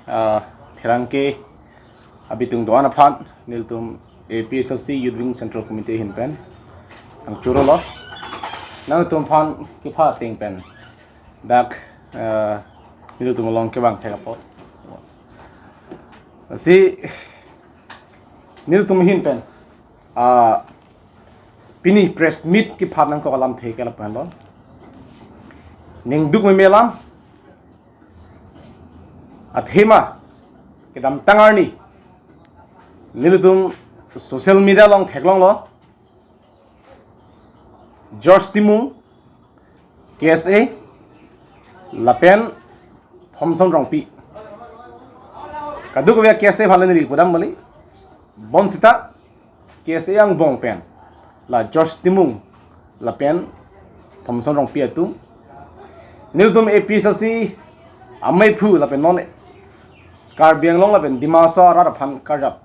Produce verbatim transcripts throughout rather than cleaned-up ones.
Ah, pherangke abitung do-an aphan, nelitum A P H L C Youth Wing Central Committee ahin pen nangchoro lo. Nangtum aphan kepha ateng pen dak, ah, nelitum along kevang thek apot, lasi nelitum ahin pen, ah, pini press meet kepha nangkok alamthe ke lapu-an lo. Ning duk meme alam, athema kedamtang arni nelitum social media along theklonglo, George Timung, K S A, lapen Thomson Rongpi. Kadokave K S A aphan le neli pudam kali. Bonsita K S A angbong pen la George Timung lapen Thomson Rongpi atum, nelitum A P H L C ameiphu lapen non Karbi Anglong lapen Dima Hasao arat aphan karjap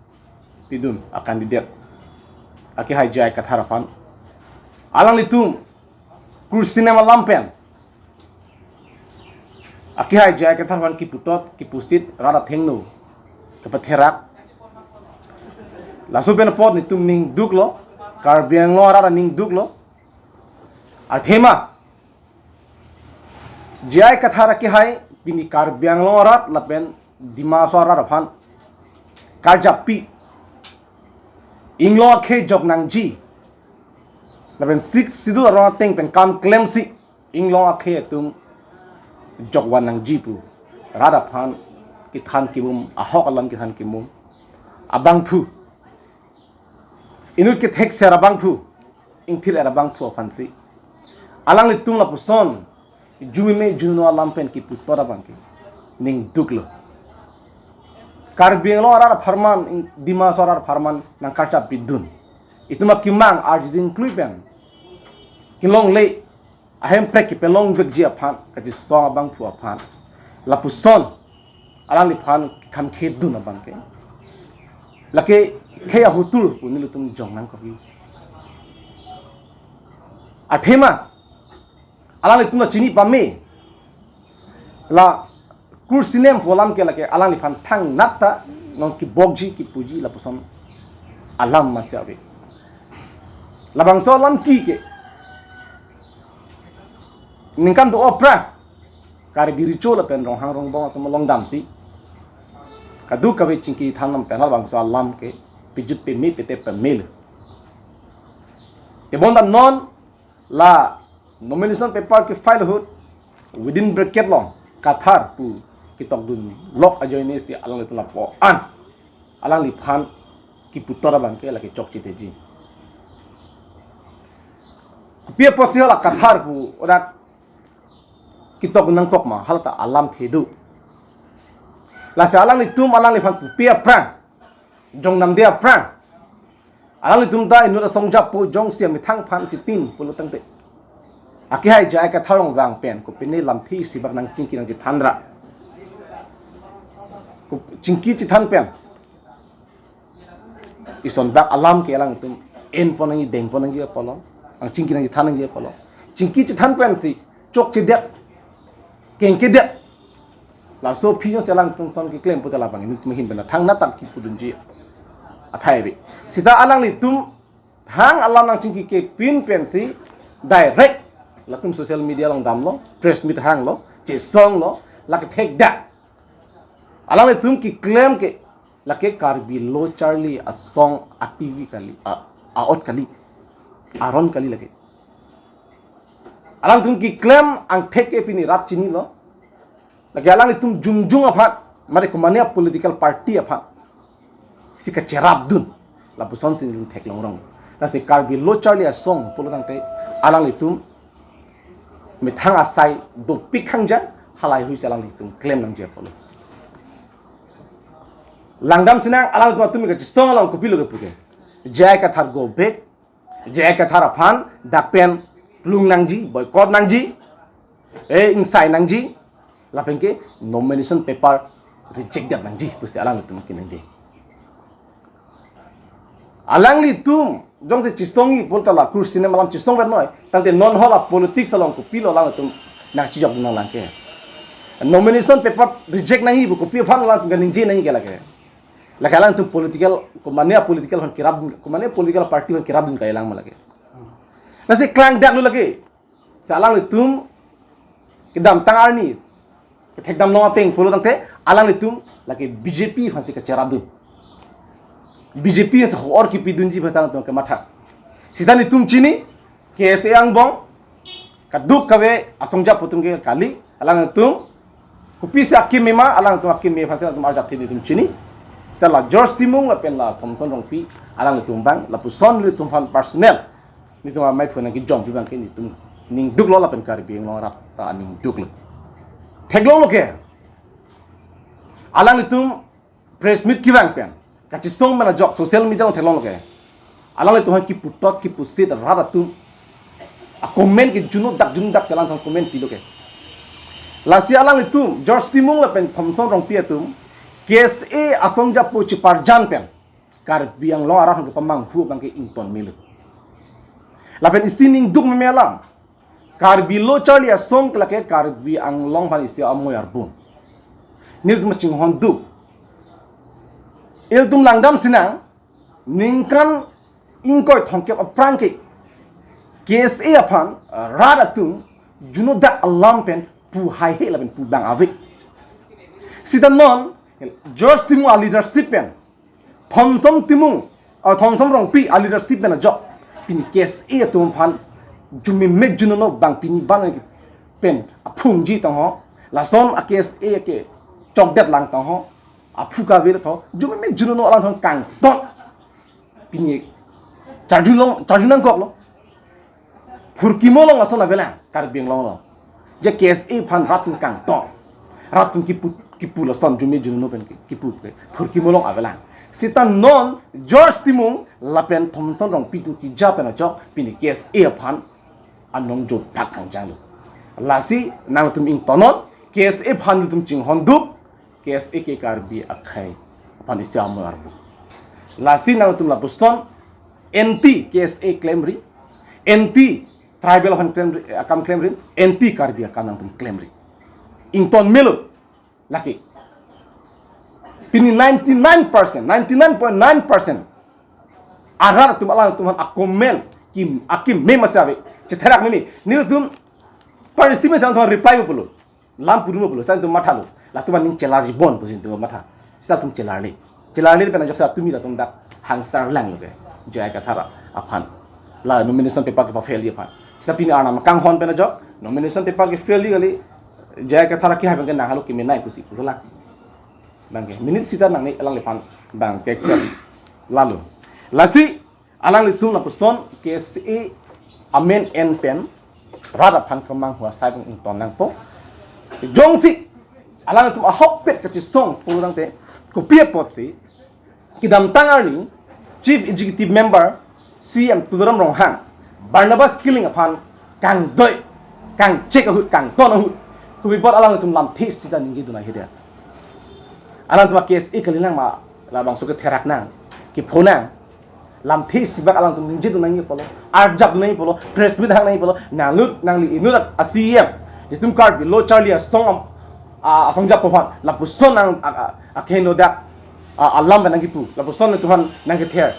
pidun a-candidate akehai J I Kathar aphan, alanglitum kursi nem alam pen akehai J I Kathar aphan kiputot kipusit, rat athengno kepatherak. Laso pen apot netum ning duklo, Karbi Anglong arat aning duklo. Athema J I Kathar akehai pini Karbi Anglong arat lapen Dima Hasao arat aphan karjappi, inglong akhei jok nangji lapen Sixth Schedule arong ateng pen kam klemsi inglong akhei atum jokvan nangji pu rat aphan kethan kemum, ahok alam kethan kemum abangphu, inut kethekser abangphu, ingthir-er abangphu aphansi alanglitum lapuson jumime juno alam pen kiputot abang ke ning duklo. Karbi Anglong arat apharman, Dima Hasao arat apharman nangkarjap pidun, itum akemang arjiding klui pen kelongle, ahemprek kepelongvekji aphan kachisong abangphu aphan lapuson alangliphan kekhamkhedun abang ke, lake khei ahutur pu nelitum jong nangkokji. Athema alanglitum la chini pame, la kursi nem pu alam ke lake alangliphan thangnat ta non kebokji kepuji lapuson alam masi ave. Labangso alam ki ke ningkan do-o aphrang Karbi Recho lapen Ronghang Rongbong atum along damsi kadokave chingki than nam pen labangso alam ke pejut peme pete pemelo. Tebonta non la nomination paper ke-file ahut within bracket along Kathar pu ketokdun lok ajoinesi alanglitum lapu-an alangliphan kiputot abang ke lake chokche detji. Kopi apotsi hala Kathar pu odak ketok nangkok ma, hala ta alamthe do. Lasi alanglitum alangliphan pupe aphrang, jong namde aphrang, alanglitum ta inut asong japo jongsi amethang aphan chitin pulo tangte, akehai J I Kathar along vang pen kopine lamthe isi bak nangchingki nangchethan ra, ko chingki chethan pen ison bak alam ke alangtum enpon nangji, dengpon nangji apotlo, nangchingki nangchethan nangji apotlo. Chingki chethan pensi chokchedet, kengkedet, laso aphi jongsi alangtum ason keklem pute labang inut ahin pen thangnat ta kipudunji athai ave. Seta alanglitum thang alam nangchingki kepin pensi direct latum social media along damlo, press meet hanglo, chesonglo, lake thekdak. Alanglitum keklem ke lake Karbi Lo Charli Asong a-T V kali, a, a-ot kali, aron kali lake. Alanglitum keklem angthek ke pini rat chinilo. Lake alanglitum jongjong aphan, mate komatne political party aphan si kacherapdun, lapusonsi nelitum theklong rong. Lasi Karbi Lo Charli Asong pulo tangte alanglitum methang asai dopik hangjan halahei ahuisi alanglitum klem nangji apotlo. Langdam sinang, alanglitum atum kachisong along kopilo kepu ke, J I Kathar go back, J I Kathar aphan dak pen plung nangji, boycott nangji, eh, ingsai nangji, lapen ke nomination paper reject det nangji pusi alanglitum kenangji. Alanglitum jongsi chesongji pulote la kursi nem alam chesongvek noi, tangte non hala politics along kopilo alanglitum nangchijok nanglang ke. Nomination paper reject nangji pu kopi aphan alangtum kaningje nangji ke lake. Lake alangtum political, komane political aphan kerapdun, komane political party aphan kerapdun kalilang ma lake. Lasi klangdaklo lake. Si alanglitum kedamtang arni kethekdam long ateng pulo tangte alanglitum lake B J P aphansi kacherapdun. B J P si hor kipidunji aphansi alangtum kematha. Sita netum chini, K S A angbong, kaduk kave asongja apo atum ke kali, alangtum kopisi akeme ma, alangtum akeme aphansi alangtum arjap thip netum chini. Sita la George Timung lapen la Thomson Rongpi, alangtum abang, lapuson netum aphan personal netum amei phone nangkejom pi abang ke netum ningduklo lapen Karbi Anglong arat ta ningduklo. Theklonglo ke, alanglitum press meet kevang pen, kachisong pen ajok social media along theklonglo ke, alanglitum aphan kiputot kipusit rat atum acomment ke juno dak juno dak si alangtum comment pilo ke. Lasi alanglitum George Timung lapen Thomson Rongpi atum K S A asongja apo cheparjan pen Karbi Anglong arat aphan kepamanghu abang ke ington melo. Lapen isi ningduk meme alam, Karbi Lo Charli Asong ke lake Karbi Anglong aphan isi amoi arbung. Nelitum chinghonduk. Ilitum langdam sinang, ningkan ingkoi thomkep aphrang ke K S A aphan, uh, rat atum juno dak alam pen pu haihe lapen pu abang ave. Sita non George Timung aleadership pen, Thomson Timung, uh, Thomson Rongpi aleadership pen ajok pini K S A atum aphan jume me junono abang pini ban pen aphungji tangho, lason a K S A ke chokdet lang tangho, aphu kave tho, jume me junono alangtum kangton. Pini charjulong, charju nangkoklo. Phurkimo along ason avelang Karbi Anglong along. Je K S A aphan rat atum kangton, rat atum kipu, kipu lason jume junono pen ki, kipu ke phurkimo along avelang. Sita non George Timung lapen Thomson Rongpi atum keja pen ajok pini K S A aphan anong jo phak kangjanglo. Lasi nangtum ingtonnon, K S A aphan netum chinghonduk, K S A ke Karbi akhei aphan isi amoi arbung. Lasi nangtum lapuson anti K S A klemri, anti tribal aphan klemri, akam klemri, anti Karbi akam nangtum klemri. Ington melo lake. Pini ninety-nine percent, ninety-nine point nine percent arat atum alangtum aphan acomment kim, akeme ma si ave. Chetherak meme. Nelitum participant alangtum reply pulo. Lam pudun pulo, sita netum mathalo. Latum aning chelarji bon pusi netum matha. Sita netum chelarle. Chelarle pen ajok sita tumi latum dak hangsar langlo ke, J I Kathar aphan. La nomination paper kepa-fail ji aphan. Sita pini Arnam akanghon pen ajok nomination paper ke-fail ji kali, J I Kathar ke hai pen ke nanghalo kemenei pusi pulo lake. Abang ke minute sita nangne alangliphan abang ke chet lalo. Lasi alanglitum lapuson K S A amen en pen rat aphan kemanghu asai abang ington nangpo. Jongsi alanglitum ahokpet kachisong pulo tangte, kopi apotsi kedamtang arni Chief Executive Member C M Tuliram Ronghang, Barnabas Killing aphan kangdoi, kangchek ahut, kangton ahut, kopi apot alanglitum lamthe sita ningjedun ahe dia. Alangtum K S A kalilang ma, labangso ketherak nang, kepho nang. Lamthe isi bak alangtum ningjedun nangji apotlo, arjapdun nangji apotlo, press meet hang nangji apotlo, nanglut, nangli inut a C M. Netum Karbi Lo Charli Asong am, a, asongja apo aphan, lapuson nang, a, a, akeheno dak, a, alam pen nangkipu, lapuson netum aphan nangkether.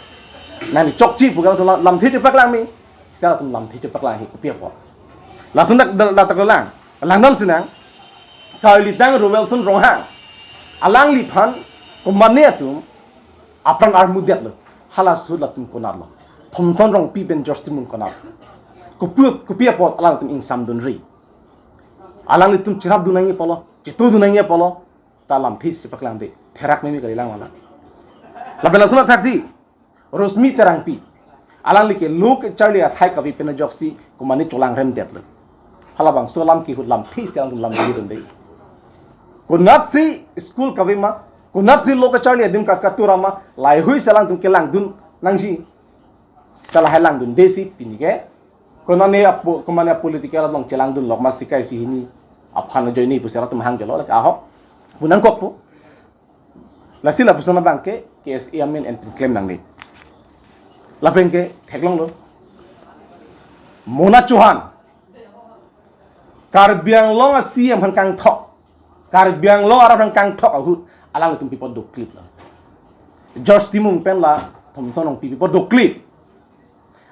Nangli chokche pu alangtum la, lamthe chepaklang me, sita latum lamthe chepaklang he kopi apot. Lason dak, dak, dak, dak lang, langdam sinang, karlitang Roelson Ronghang, alangliphan, komane atum, apran armudetlo, halaso ahut latum konatlo. Thomson Rongpi pen George Timung konat. Kopi, kopi apot alangtum ingsamdunri. Alanglitum cherapdun nangji apotlo, chetodun nangji apotlo, ta lamthe chepaklangde. Therak meme kalilang ma la. Lapen lason athaksi, Rosmi Terangpi. Alangli ke lo kacharli athai kave pen ajoksi, komane cholangremdetlo. Halabangso alam ke ahut lamthe si alangtum lam dun de. Konatsi school kave ma, konatsi lo kacharli adim ka katura ma, laheihui si alangtum kelangdun nangji. Sita lahai langdunde si pini ke. Konane apo, komane political along chelangdun lok ma sikai si hini aphan ajoine pusi latum hangjelo lake ahok. Pu nangkokpo. Lasi lapuson abang ke K S A amen en pen klem nangne. Lapen ke theklonglo. Mona Chauhan. Karbi Anglong a C M aphan kangthok. Karbi Anglong arat aphan kangthok ahut alanglitum pi apot doklip lo. George Timung pen la Thomson Rongpi pi apot doklip.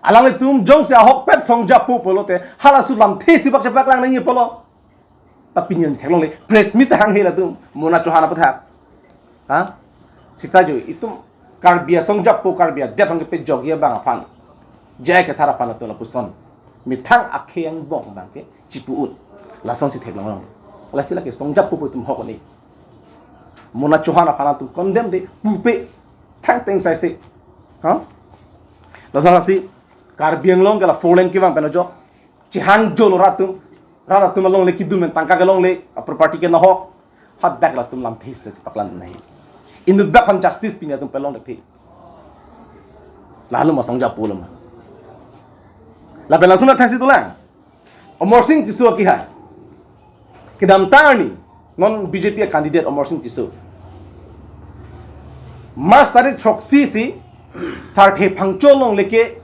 Alanglitum jongsi ahokpet songjapo pulote halaso lamthe isi bak chepaklang nangji pulo. Ta pini theklongle, press meet hanghe latum, Mona Chauhan aputhak. Ha? Sita jo, itum Karbi asongjapo, Karbi adet aphan kepajokji abang aphan, J I Kathar aphan atum lapuson methang akhei angbong abang ke chipu-un. Lasonsi theklong long. Lasi lake songjapo pu itum hok ni. Mona Chauhan aphan atum condemn de, pupe, thangteng saise. Ha? Lason lasi Karbi Anglong ke la four lane kevang pen ajok. Chihang jolo rat atum, rat atum alongle kedun pen tangka kelongle, a property ke nahok, hadak latum lamthe isi paklang nangji. Inut bak aphan justice pini atum pelong dekthi. Lalu ma songjapo lo ma. Lapen langsung na thaksi tulang. Amarsing Tisso akihai. Kedamtang arni, non B J P a candidate Amarsing Tisso. March tarik throksi si, Sarthe Phangcho alongle ke,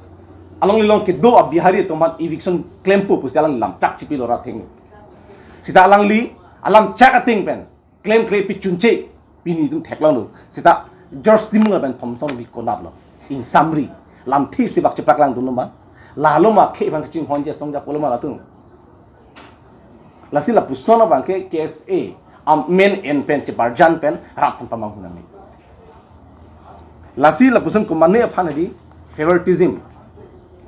along lilong kedo a Bihari atum aphan eviction klempo pusi alang lamchak chipilo rat atheng. Sita alangli, alamchak ateng pen, klemkle pi chunche, pini itum theklonglo. Sita George Timung lapen Thomson Rongpi konatlo. Ingsamri, lamthe isi bak chepaklangdunlo ma. Lalo ma akhei aphan kachinghonji asongjapo lo ma latum. Lasi lapuson abang ke K S A amen en pen cheparjan pen rat aphan pamanghu nangji. Lasi lapuson komatne aphan hadi favoritism,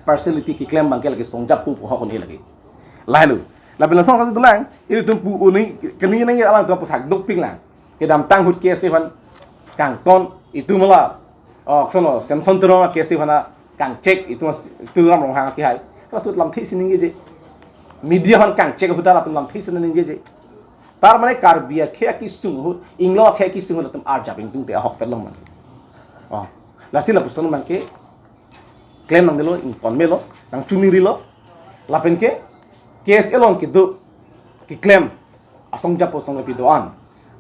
partiality keklem abang ke lake songjapo pu hok un-e lake. Lahelo. Lapen lason kasi tulang, ilitum pu-un ni, kani nangji alangtum aputhak dopik lang. Kedamtang ahut K S A aphan kangton, itum la, oh, sono, Samson Teron K S A aphan kangchek, itum, itum Tuliram Ronghang akihai. Laso lamthe isi ningjeje. Media aphan kangchek ahut ta latum lamthe isi ningjeje. Tar mane Karbi akhei akesung ahut, Inglong akhei akesung ahut latum arjap ingtungte ahokpet long mane. Oh, lasi lapuson abang ke klem nangdelo, ington melo, nangchunirilo. Lapen ke, K S A along kedo, keklem, asongjapo asongjapi do-an.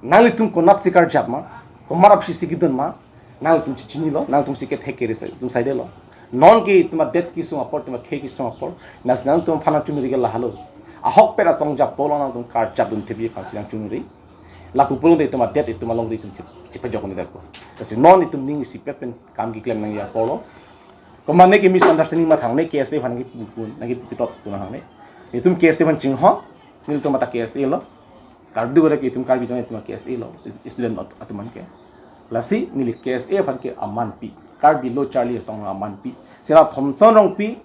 Nanglitum konatsi karjap ma, komat aphi si kedun ma, nanglitum chechinilo, nangtum si kethek kere sai, itum saidelo. Non ke itum adet kesung apor, itum akhei kesung apor, nang, nangtum aphan nangchuniri ke lahelo. Ahokpet asongjapo along nangtum karjapdun thepi aphansi nangchuniri. Lapu pulote itum adet itum alongri itum chep-, chepajok ni darko. Lasi non itum ning isipet pen kam keklem nangji apotlo. Komatne ke misunderstanding ma thangne K S A aphan nangkepu-un, nangkepu pitop pu thangne. Itum K S A aphan chinghon, nelitum mata K S A lo. Kardu gore ke itum Karbi Anglong itum K S A lo, student at-, atum an ke. Lasi neli K S A aphan ke amanpi. Karbi lo charli asong amanpi. Sila Thomson Rongpi,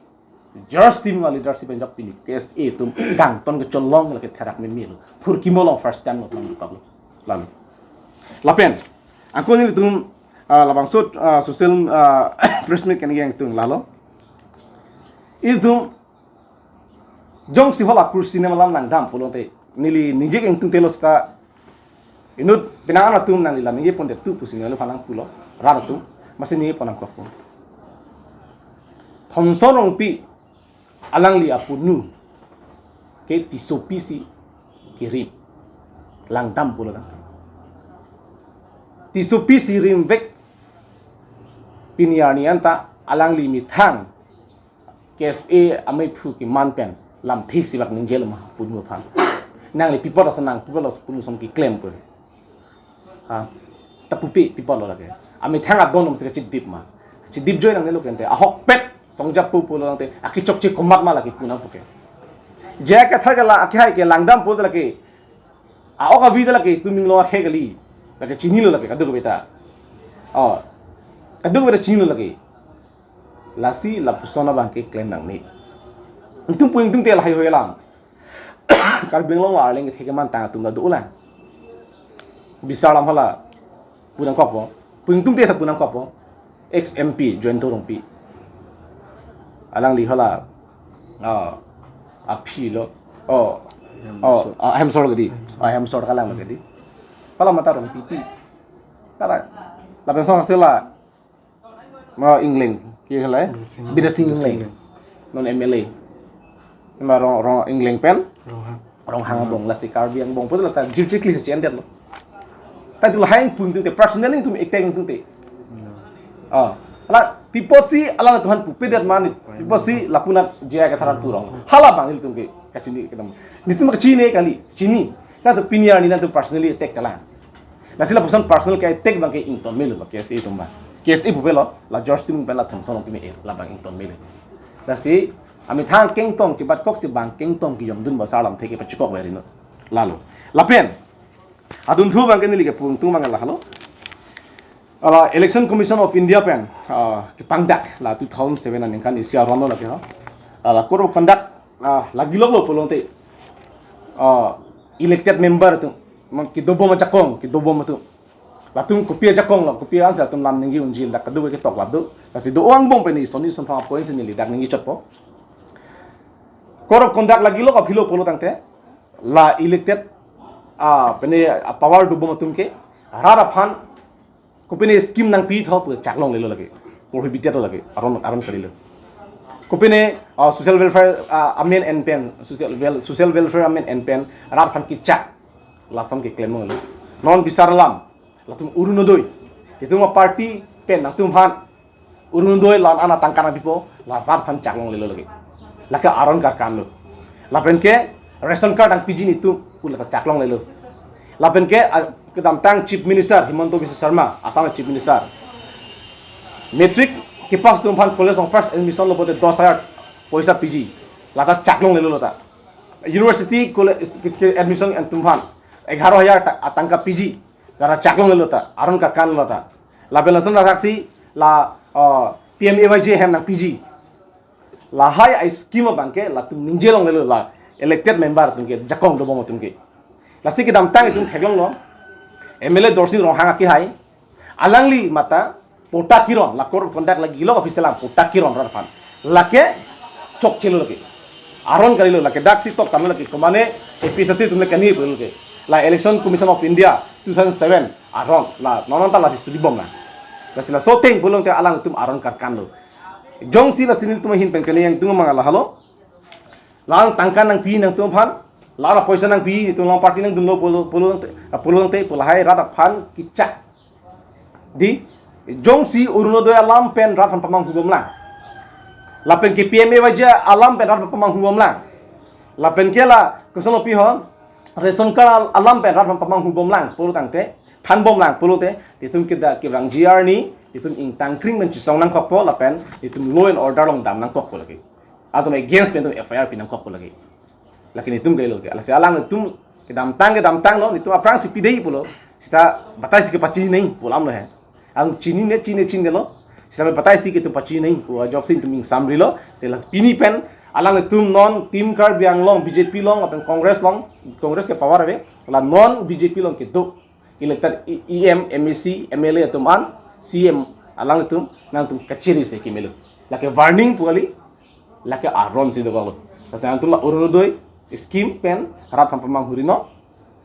George Timung aleadership enjok pini K S A atum kangton kecholong lake therak meme lo. Phurkimo along first time lo selam dukak lo. Lalu. Lapen. Angko nelitum, ah, labangso, ah, social, ah, press meet kani yang tung lalo. Ilitum jongsi hala kursi ne malam nangdam pulote. Neli ningje ingtungte lo seta inut penang atum nangli la ningjepondet tu pusi neli phanang pulo, rat atum, masi ningjepo nangkokpo. Thomson Rongpi alangli apunu ke Tissopi si kerim, langdam pulo tangte. Tissopi si rimvek pini arni anta alangli methang K S A amephu keman pen lamthe isi bak ningjelo ma punu aphan. Nangli pi apot ason nang, pi apot ason punu ason keklem pu. Ha. Ta pupe pi apotlo lake. Amethang adon atum si kachedip ma. Chedip joi nangnelo ke ante. Ahokpet songjapo pulo tangte. Akechokche komat ma lake pu nangpo ke. J I Kathar ke la akihai ke langdam pulo lake. A-ok avi ta lake itum Inglong akhei kali. Lake chinilo lake kadokave ta. Oh. Kadokave ta chinilo lake. Lasi lapuson abang ke klem nangne. Itum pu ingtungte lahai hoi alam. Karbi Anglong arleng kethek keman tang atum ta dolang. Bisar alam hala pu nangkokpo. Pu ingtungte ta pu nangkokpo. Ex M P Jayanta Rongpi. Alangli hala, ah, aphi lo. Oh. Hemsor. Oh, ah, Hemsor kedi. Hemsor. Ah, Hemsor kalang kedi. Hala mata Rongpipi. Kala. Lapen song hasil la. Ma Engleng, ke hala, eh? Bidya Sing. Bidya Sing Engleng. Engleng. Non M L A. Ma Rong, Rong Engleng pen? Ronghang. Ronghang abong, lasi Karbi angbong pulo ta jirchikli si chendet lo. Ta itum lahai pu ingtungte, personally itum attack ingtungte. Ah. Hala pi apotsi alangtum aphan pupedet mane, pi apotsi lapu-an J I Kathar an purong. Hala abang ilitum ke kachini kedam. Nelitum kachini kali, chini. Tangte pini arni nangtum personally attack kalang. Lasi lapuson personal ke attack abangke ington melo, K S A atum abang. K S A pupe lo, la George Timung pen la Thomson Rongpi me-e, labang ington melo. Lasi amethang kengtong kebat koksi bang kengtong kejongdun ba sar lamthe kepachikok veri no. Lalo. Lapen adunthu abangke neli kepu ingtung abang lahelo. Ala Election Commission of India pen, ah, kepangdak la two thousand seven aningkan isi aron lo lake ha. Ala code of conduct, ah, lagilok lo pulote, ah, elected member atum, mang kedobom ajakong, kedobom atum. Latum kopi ajakong lo, kopi ansi latum lam ningje unji, dak kedo ketok lap do. Lasi do-o angbong pen ison ison thang points neli dak ningje chotpo. Code of conduct lagilok aphi lo pulo tangte, la elected, ah, pene, ah, power dobom atum ke rat aphan kopine scheme nangpitha pu chaklonglelo lake. Prohibited lo lake. Aron, aron kalilo. Kopine, ah, social welfare, ah, amen en pen, social wel-, social welfare amen en pen rat aphan kechak, lason keklem longlo. Non bisar alam, latum Orunodoi, itum a-party pen nangtumphan Orunodoi la-an atangka nangpipo, la rat aphan chaklonglelo lake. Lake aron karkan lo. Lapen ke ration card nangpiji netum pu lata chaklonglelo. Lapen ke, ah, kedamtang Chief Minister Himanta Biswa Sarma, Assam Chief Minister, matric kepass atum aphan college along first admission lo pote dos hajar poisa piji, lata chaklonglelo lata. University college ke admission atum aphan egharo hajar ta-, atangka piji, lata chaklonglelo ta, aron karkan lo ta. Lapen lason lasaksi la, uh, P M A Y G ahem nangpiji. Lahai a-scheme abangke latum ningje longlelo, la elected member atum ke, jakong dobom atum ke. Lasi kedamtang itum theklonglo, M L A Dorsing Ronghang akehai, alangli mate patta kiron, la code of conduct lagilok office alam patta kiron rat aphan. Lake chokchelo lake. Aron kalilo lake, daksi tok tanglo lake, komane A P H L C atum le kani pulo ke. La Election Commission of India two thousand seven aron, la non non ta lasi studi bom na. Lasi laso ateng pulote alangtum aron karkan lo. Jongsi lasi nelitum ahin pen kene ingtung abang lahelo. La-an tangka nangpi nangtum aphan, la-an apoisa nangpi, itum along party nangdunlo pulo, pulo tangte, ah, pulo tangte pu lahai rat aphan kechak. Dei, jongsi Orunodoi alam pen rat aphan pamanghubom lang, lapen ke P M A Y G alam pen rat aphan pamanghubom lang, lapen ke la koson lo pi ho, ration card al-, alam pen rat aphan pamanghubom lang pulo tangte, thanbom lang pulote, itum keda kevangji arni itum ingtang kring pen chesong nangkokpo, lapen itum law and order along dam nangkokpo lake. Atum against pen itum F I R pi nangkokpo lake. Lake netum kalilo ke. Lasi alangtum kedamtang kedamtang lo, netum aphrangsi pidei pulo. Seta bataisi kepachini nangji pu alam lo he. Alangtum chinine, chini chinine lo. Seta bataisi ke itum pachini nangji pu ajoksi itum ingsamrilo. Seta pini pen alangtum non Team Karbi Anglong, B J P along, lapen Congress along, Congress ke power ave, la non B J P along kedo elected E-, E M, M A C, M L A atum an, C M alangtum, nangtum kachiri se kimelo. Lake warning pu kali, lake aron si dokoklo. Lasi nangtum la Orunodoi scheme pen rat aphan pamanghuri non,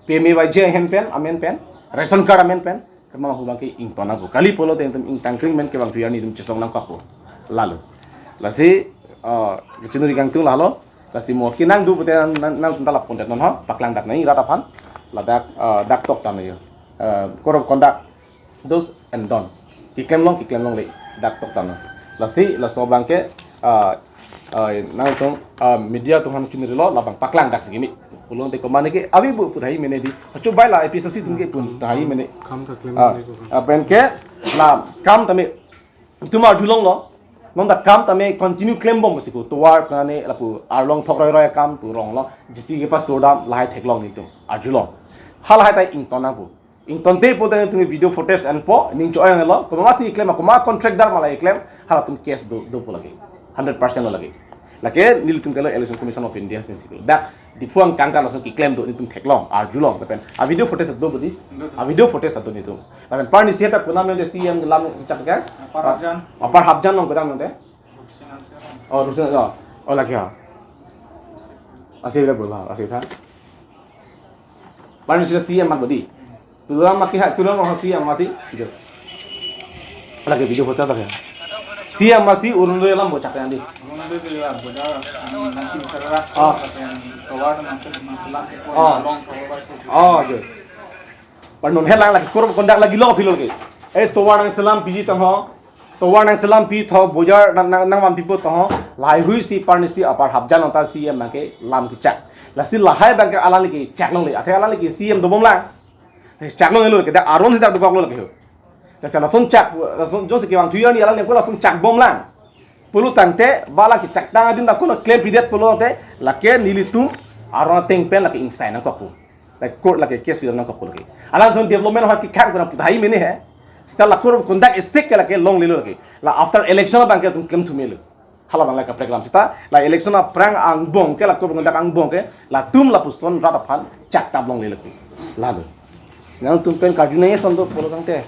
P M A Y G ahem pen, amen pen, ration card amen pen, kemanghubom ke ington nangpo kali pulote itum ingtang kring pen kevang piyar netum chesong nangkokpo. Lalo. Lasi, ah, kachinuri kangtung lalo. Lasi mo kenang do pute nang, nang, nangtum ta lapu-an det non ha, paklang dak nangji rat aphan. Ladak, ah, dak tok tanglo yo. Ah, code of conduct, do's and don't. Keklem long, keklem longle. Dak tok tanglo. Lasi, laso abangke, ah, ah, nangtum, ah, media atum aphan chinurilo, labang paklang daksi kimi. Pulote komane ke, avi bu pu tahai mene dei. Pacho bai la A P H L C atum ke pun tahai mene. Kam ta klem Ah, nangji ko kan. Ah, pen ke, la, kam tame, itum arjulonglo. Non ta kam tame continue klembom si ko. Tovar kane lapu arlong thok roi roi akam pu ronglo. J C B kepass sordam lahai theklong netum. Arjulong. Halahai ta ington nangpo. Ingtonte pulote netum video footage enpo, ning cho-ong lo. Komat si klem, komat contractor ma la klem, halatum case do, dopo lake. Hundred percent lo lake. Lake nelitum kalo Election Commission of India pen si ko. Dak Diphu angkang ta lason keklem do, netum theklong, arjulong, lapen a video footage do bodi, a video footage do netum. Lapen parni si ta kunam nang de C M lam chak ke? Upper Hapjan. Upper Hapjan along kunam nang de? Oh, Rupsing, oh. Oh, lake ha. Asi bela bola, asi tha. Parni si C M mat bodi. Tulang maki ha, tulang maki C M masi. Jo. Lake video footage lake. C M masi Orunodoi alam bochak yang di. Orunodoi alam bochak, yang nanti masyarakat, Ah. yang tovar nang, nangselam, Oh. nang tovar. Oh, jo. Parnon helang lake code of conduct lagilo aphi lo ke. Eh, tovar nangselam piji tang ho. Tovar nangselam pitho, bojar nang nang nangvan pipo to ho. Lahai hui si parnisi apar hapjan anta C E M abangke lam kechak. Lasi lahai abangke alangli kechak longle. Athe alangli ke C E M dobom lang. Chak longle lo ke dak aron si dak dokok lo ke ho. Lasi lason chak, lason jongsi kevang thuji arni alangli ko lason chakbom lang. Pulo tangte ba alang kechak tang adin dak ko klem pidet pulo tangte lake nelitum aron ateng pen lake ingsai nangkokpo. Lake court lake case pidam nangkokpo lake. Alangtum development ha kekhang ko nangpu tahai mene he. Seta la court conduct esek ke lake longle lo lake. La after election abangke latum klemthu melo. Hala abang la kaprek alam seta la election aphrang angbong ke la court conduct angbong ke latum lapuson rat aphan chak tap longle lake. Lalo. Si nangtum pen karju nangji ason do pulo tangte.